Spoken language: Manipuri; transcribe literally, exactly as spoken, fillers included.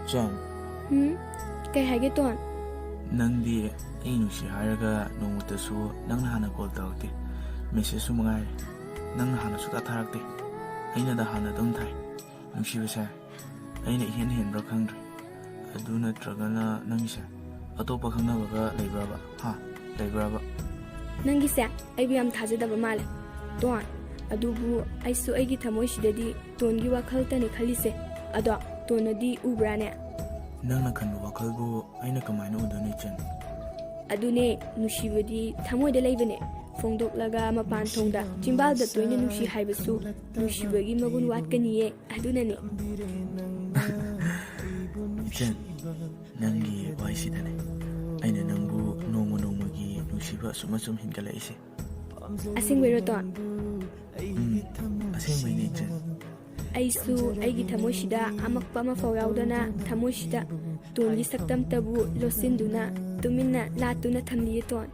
ꯏꯆꯟ, ꯎꯝ? ꯀꯩ ꯍꯥꯏꯒꯦ, ꯇꯣꯟ? ꯅꯪꯗꯤ ꯑꯩ ꯅꯨꯡꯁꯤ ꯍꯥꯏꯔꯒ ꯅꯣꯡꯃꯇꯁꯨ ꯅꯪꯅ ꯍꯥꯟꯅ ꯀꯣꯜ ꯇꯧꯔꯛꯇꯦ꯫ ꯃꯦꯁꯦꯖꯁꯨ ꯃꯉꯥꯏꯔꯦ, ꯅꯪꯅ ꯍꯥꯟꯅ ꯁꯨꯛꯊꯥ ꯊꯥꯔꯛꯇꯦ꯫ ꯑꯩꯅꯗ ꯍꯥꯟꯅ ꯑꯗꯨꯝ ꯊꯥꯏ꯫ ꯅꯨꯡꯁꯤꯕꯁꯦ, ꯑꯩꯅ ꯏꯍꯦꯟ ꯍꯦꯟꯕ꯭ꯔꯥ ꯈꯪꯗ꯭ꯔꯦ꯫ ꯑꯗꯨ ꯅꯠꯇ꯭ꯔꯒꯅ ꯅꯪꯒꯤꯁꯦ ꯑꯇꯣꯞꯄ ꯈꯪꯅꯕꯒ ꯂꯩꯕ꯭ꯔꯕ? ꯍꯥ? ꯂꯩꯕ꯭ꯔꯕ? ꯅꯪꯒꯤꯁꯦ ꯑꯩꯕꯨ ꯌꯥꯝ ꯊꯥꯖꯗꯕ ꯃꯥꯜꯂꯦ, ꯇꯣꯟ꯫ ꯑꯗꯨꯕꯨ ꯑꯩꯁꯨ ꯑꯩꯒꯤ ꯊꯃꯣꯏꯁꯤꯗꯗꯤ ꯇꯣꯟꯒꯤ ꯋꯥꯈꯜꯇꯅꯤ ꯈꯜꯂꯤꯁꯦ꯫ ꯑꯗꯣ ꯇꯣꯟꯅꯗꯤ ꯎꯕ꯭ꯔꯥꯅꯦ? ꯅꯪꯅ ꯈꯟꯕ ꯋꯥꯈꯜꯕꯨ ꯑꯩꯅ ꯀꯃꯥꯏꯅ ꯎꯗꯣꯏꯅꯣ, ꯏꯆꯟ? ꯑꯗꯨꯅꯦ, ꯅꯨꯡꯁꯤꯕꯗꯤ ꯊꯃꯣꯏꯗ ꯂꯩꯕꯅꯦ꯫ ꯐꯣꯡꯗꯣꯛꯂꯒ ꯃꯄꯥꯟ ꯊꯣꯡꯗ ꯆꯤꯝꯕꯥꯜꯗ ꯇꯣꯏꯅ ꯅꯨꯡꯁꯤ ꯍꯥꯏꯕꯁꯨ ꯅꯨꯡꯁꯤꯕꯒꯤ ꯃꯒꯨꯟ ꯋꯥꯠꯀꯅꯤꯌꯦ꯫ ꯑꯗꯨꯅꯅꯦ꯫ ꯏꯆꯟ, ꯅꯪꯒꯤ ꯋꯥꯍꯩꯁꯤꯗꯅꯦ ꯑꯩꯅ ꯅꯪꯕꯨ ꯅꯣꯡꯃ ꯅꯣꯡꯃꯒꯤ ꯅꯨꯡꯁꯤꯕ ꯑꯁꯨꯝ ꯑꯁꯨꯝ ꯍꯦꯟꯒꯠꯂꯛꯏꯁꯦ꯫ ꯑꯁꯦꯡꯕꯩꯔꯣ, ꯇꯣꯟ? ꯎꯝ, ꯑꯁꯦꯡꯕꯩꯅꯦ, ꯏꯆꯟ꯫ ꯑꯩꯁꯨ ꯑꯩꯒꯤ ꯊꯃꯣꯏꯁꯤꯗ ꯑꯃꯛꯄ ꯑꯃꯐꯥꯎ ꯌꯥꯎꯗꯅ ꯊꯃꯣꯏꯁꯤꯗ ꯇꯣꯟꯒꯤ ꯁꯛꯇꯝꯇꯕꯨ ꯂꯣꯠꯁꯤꯟꯗꯨꯅ ꯇꯨꯃꯤꯟꯅ ꯂꯥꯠꯇꯨꯅ ꯊꯝꯂꯤꯌꯦ, ꯇꯣꯟ꯫